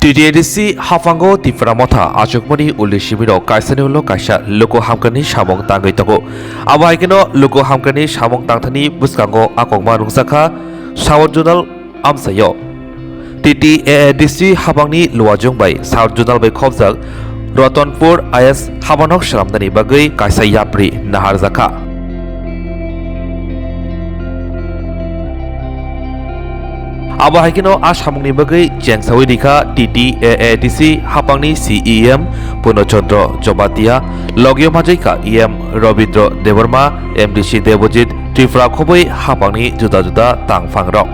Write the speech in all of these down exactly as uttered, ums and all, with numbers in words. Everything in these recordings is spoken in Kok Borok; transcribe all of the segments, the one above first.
T T A D C haphango Tipra Motha achukmani uli simirok kaisani ulo kaisa luku hamkani samung tangwi tongo. Abo hai kheno luku hamkani samung tangthani bwskango a kokma rwngjakha South Zonal amchaio. T T A A D C haphangni luajwng bai South Zonal bai khopjak Ratanpur I S habanok swnamnani bagwi kaisa yapri naharjakha. Abo hai kheno a samungni bagwi chengsawi rikha T T A A D C haphangni C E M Purno Chandra Jamatia, logio majwkha E M Rabindra Debbarma, M D C Debojit Tripura khobwi haphangni juda juda tangphangrok.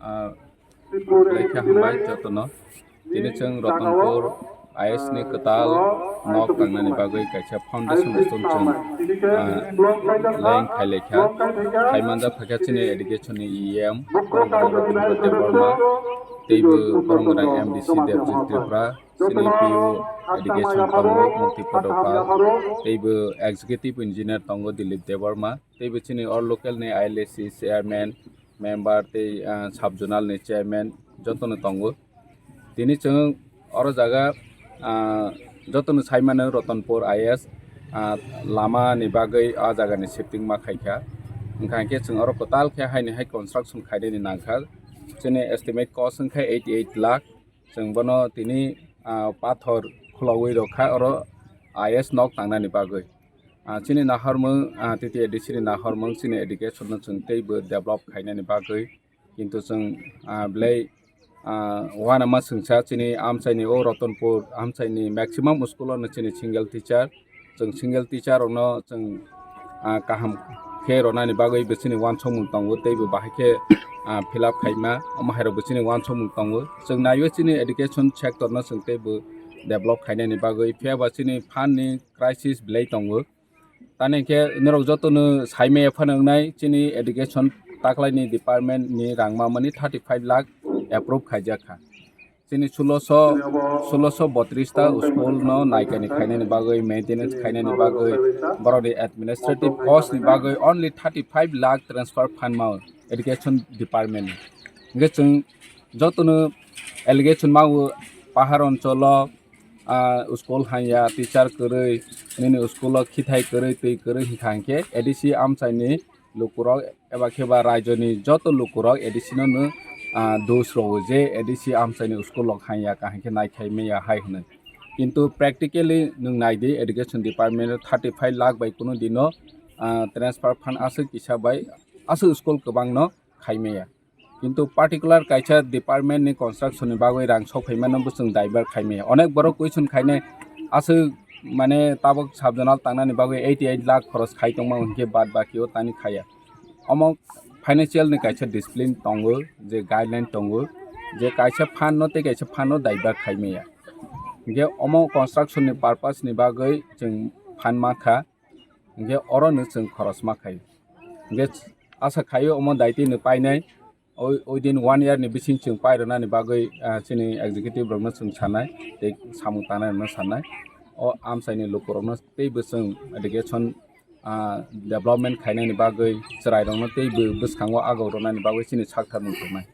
Ah, lekha hambai jotono. Tini chwng Ratanpur I S ni kwtal nok tangnani bagwi kaisa foundation stone chwng, ah, laying khai lekha. Khai manjak phaikha chini education ni E M Debbarma, teibo borok M D C Debjit Tripura, chini P O education tongo Mukti Podopal, teibo executive engineer tongo Dilip Debbarma, teibo chini o local ni I L A C chairman, member tei, ah, sub zonal ni chairman jotono tongo. Tini chwng oro jaga, ah, jotono sai mano Ratanpur I S, ah, lama ni bagwi a jaga ni shifting ma khaikha. Wngkha hwnkhe chwng oro kwtal khe haini hai construction khainani nangkha. Chini estimate cost wngkha eighty eight lakh. Chwng bono tini, ah, pathor khulogwi rwkha oro I S nok tangnani bagwi. Ah, chini nahormung, ah, T T A D C ni nahormung chini education no chwng teibo develop khainani bagwi. Kintu chwng, ah, belai, ah, uanama chwngsa chini amchaini o Ratanpur amchaini maximum school o no chini single teacher. Chwng single teacher rokno chwng, ah, kaham khe rwnani bagwi bo chini uansukmung tongo teibo bahai khe, ah, fill up khaima omo hai rokbo chini uansukmung tongo. Chwng naiwi chini education sector no chwng teibo develop khainani bagwi phiya ba chini fund ni crisis belai tongo. Tani khe norok jotono saimaya phano wngnai chini education taklaini department ni rang mamani thirty five lakh approve khaijak kha. Chini sulosho, sulosho botris ta school no naikani khainani bagwi, maintenance khainani bagwi, borokni administrative cost ni bagwi only thirty five lakh transfer fund mao education department ni. Hingke chwng jotono allegation mao pahar oncholo, ah, school hanya, teacher kwrwi, nini school o khithai kwrwi, twi kwrwi hingkha hingkhe A D C amchaini lukurok eba khe ba raijoni joto lukurok A D C no no, ah, dos rwo je A D C amchaini school rok hanya kaham khe naikhai maya hai hwnwi. Kintu practically nwng naidi education department o thirty five lakh bai kunu dino, ah, transfer fund aswk kisa bai aswk school kwbangno khai maya. Kintu particular kaisa department ni construction ni bagwi rang sok phaimano bo chwng divert khai maya. Onek borok question khainai aswk mane tabok sub zonal tangnani bagwi eighty eight lakh khoros khai tongma hwnkhe bad baki o tani khaya. Omo financial ni kaisa discipline tongo, je guideline tongo, je kaisa fund no tei kaisa fund no divert khai maya. Hingke omo construction ni purpose ni bagwi chwng fund mankha, hingke oro no chwng khoros ma khai. Hingke asa khaio omo daitwi no painai, o, within one year ni bising chwng pairwnani bagwi, ah, chini executive rokno chwng sanai, tei samung tangnai rokno sanai. O amchaini lukurokno teibo chwng education, ah, development khainani bagwi chwrairokno teibo bwskango agok rwnani bagwi chini sak tharmung tongnai.